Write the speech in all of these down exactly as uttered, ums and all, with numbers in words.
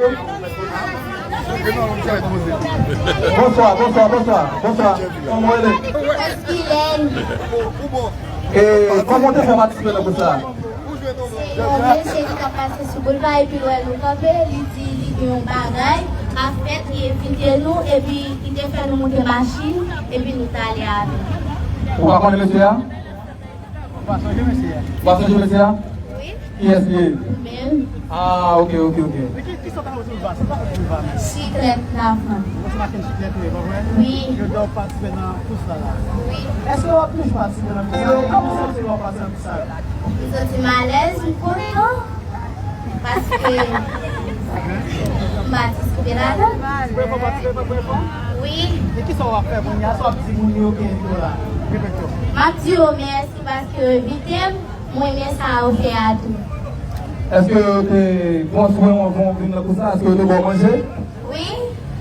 Bonswa, bonswa, bonswa, bonswa. Kòman w rele? Eskilèn. E kòman w te fè patisipe nan kous la? Se yon mesye ki t ap pase sou boulva epi l wè nou kanpe, li di li gen yon bagay k ap fèt, li envite nou epi li te fè nou moute machin epi nou t ale avè l. Ou pa konnen mesye a? Ou pa sonje mesye a? Ou pa sonje mesye a? Wi. Kiyès li ye? Ou menm. Ah, ok, ok, ok. Li ki, ki sòt anwo sou boulva? Sòt anwo sou boulva menm. Siklèt lavan. Ou se machin siklèt ou ye, pa vre? Wi. Yo di w patisipe nan kous la la. Wi. Èske w ap toujou patisipe nan kous la? Kòman w santi w ap patisipe nan kous la? M santi m alèz, m kontan. Paske m patisipe ladan. Se premye fwa w patisipe, premye fwa? Wi. E kisa w ap fè kounye a? Sa w ap di moun yo ki envite w la? Repete w. M ap di yo mèsi paske yo envite m. Mwen renmen sa yo fè a tou. Èske yo te pran swen w anvan w vin nan kous la? Èske yo te ba w manje? Wi.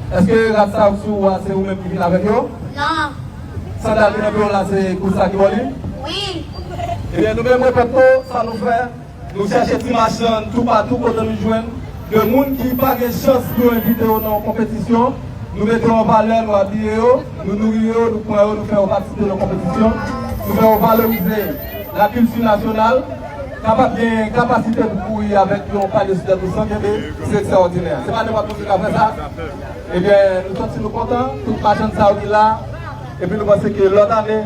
Èske rad sa yo sou ou a, se ou menm ki vin avèk yo? Non. Sandal ki nan pye w la, se kous la ki ba w li? Wi. Ebyen, nou menm repèt tou, sa nou fè, nou chèche ti machann toupatou kote nou jwenn de moun ki pa gen chans pou yo envite yo nan yon konpetisyon. Nou mete yo an valè, nou abiye yo, nou nouri yo, nou pran yo, nou fè yo patisipe nan konpetisyon, nou fè yo valorize lakilti nasyonal, kapab gen kapasite pou kouri avèk yon palye sou tèt ou san kenbe, se ekstraòdinè. Se pa nenpòt moun ki ka fè sa. Ebyen, nou santi nou kontan, tout machann sa yo ki la, epi nou panse ke lòt ane,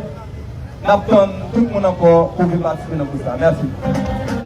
n ap tann tout moun ankò pou vin patisipe nan kous la. Mèsi.